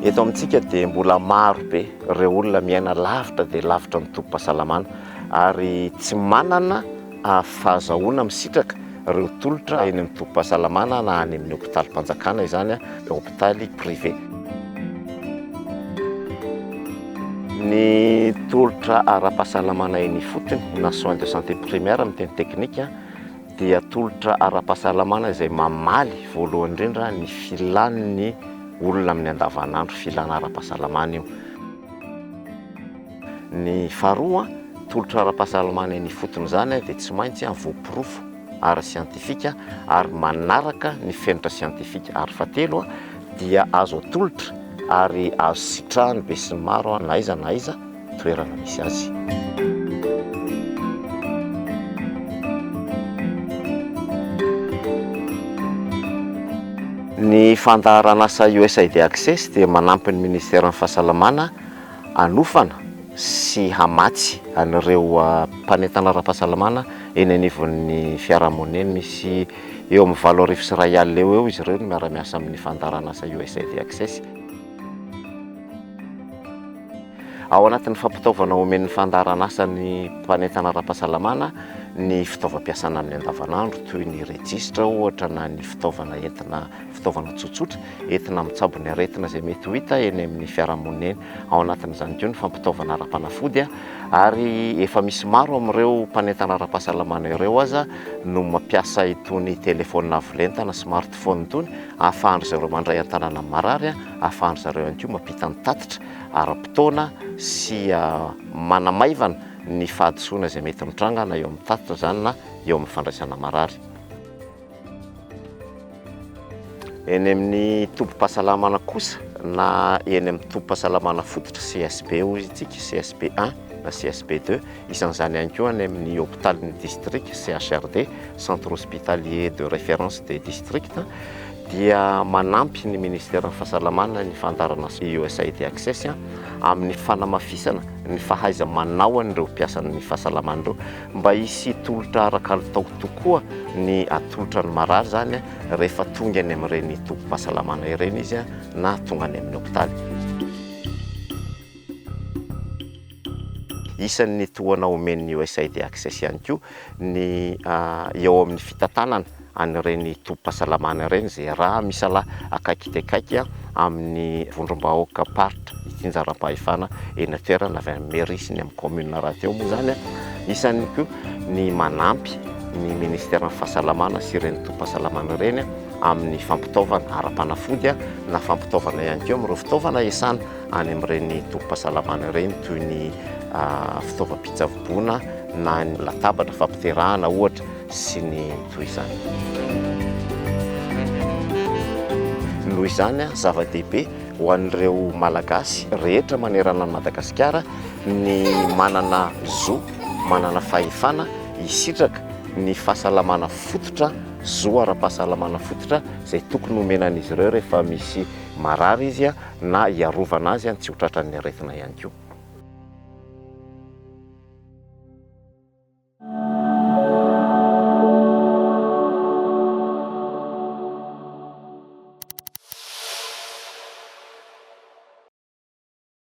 Eto amintsika dia mbola maro be ireo olona miaina lavitra dia lavitra ny tobim-pahasalamana ary tsy manana fahazahoana misitraka ireo tolotra eny amin'ny tobim-pahasalamana na any amin'ny hopitalim-panjakana izany, hopitaly privé. Ny tolotra ara-pahasalamana eny ifotony na soins de santé primaire amin'ny teny teknika dia tolotra ara-pahasalamana izay mamaly voalohany indrindra ny filan'ny olona amin'ny andavanandro, filana ara-pahasalamana io. Ny faharoa, tolotra ara-pahasalamana eny ifotony izany dia tsy maintsy voaporofo ara-siantifika ary manaraka ny fenitra siantifika. Ary fahatelo dia azo atolotra ary azo sitrahan'ny besinimaro na aiza na aiza toerana misy azy. Ny fandaharanasa USAID Access dia manampy ny Ministeran'ny Fahasalamana hanofana sy hamatsy an'ireo mpanentana ara-pahasalamana eny anivon'ny fiarahamonina eny. Misy eo amin'ny 1008 eo ho eo izy ireo no miara-miasa amin'ny fandaharanasa USAID Access. Ao anatin'ny fampitaovana omen'ny fandaharanasa ny mpanentana ara-pahasalamana ny fitaovam-piasana amin'ny andavanandro toy ny rejisitra ohatra na ny fitaovana entina fitaovana tsotsotra entina mitsabo ny aretina izay mety ho hita eny amin'ny fiarahamonina eny. Ao anatin'izany koa ny fampitaovana ara-panafody ary efa misy maro amin'ireo mpanentana ara-pahasalamana ireo aza no mampiasa itony telefaonina avo lenta na smartphone itony ahafahan-dry zareo mandray an-tanana ny marary, ahafahan-dry zareo ihany koa mampita ny tatitra ara-potoana sy manamaivana ny fahadisoana izay mety mitranga na eo amin'ny tatitra izany na eo amin'ny fandraisana marary. Eny amin'ny tobim-pahasalamana kosa na eny amin'ny tobim-pahasalamana fototra CSB hoy isika, CSB un na CSB deux, isan'izany ihany koa any amin'ny hopitalin'ny distrika CHRD, Centre Hospitalier de Référence des Districts, dia manampy ny Ministeran'ny Fahasalamana ny fandaharana USAID Access amin'ny fanamafisana ny fahaiza-manao an'ireo mpiasan'ny fahasalamana ireo Mba hisy tolotra ara-kalitao tokoa ny atolotra ny marary izany rehefa tonga eny amin'ireny tobim-pahasalamana ireny izy na tonga any amin'ny hopitaly. Isan'ny tohana omen'ny USAID Access ihany koa ny eo amin'ny fitantanana an'ireny tobim-pahasalamana ireny izay raha misalahy akaiky dia akaiky amin'ny vondrom-bahoaka paritra itsinjaram-pahefana eny an-toerana avy amin'ny mairie sy ny amin'ny commune rahateo moa izany. Isan'ny koa ny manampy ny ministeran'ny fahasalamana sy ireny tobim-pahasalamana ireny amin'ny fampitaovana ara-panafody na fampitaovana ihany koa amin'ireo fitaovana iasana any amin'ireny tobim-pahasalamana ireny toy ny fitaovam-pitsaboana na ny latabatra fampiterahana ohatra sy ny toy izany. Noho izany, zava-dehibe ho an'ireo Malagasy rehetra manerana an'i Madagasikara ny manana zo, manana fahefana hisitraka ny fahasalamana fototra, zo ara-pahasalamana fototra izay tokony homena an'izy ireo rehefa misy marary izy na hiarovana azy tsy ho tratran'ny aretina ihany koa.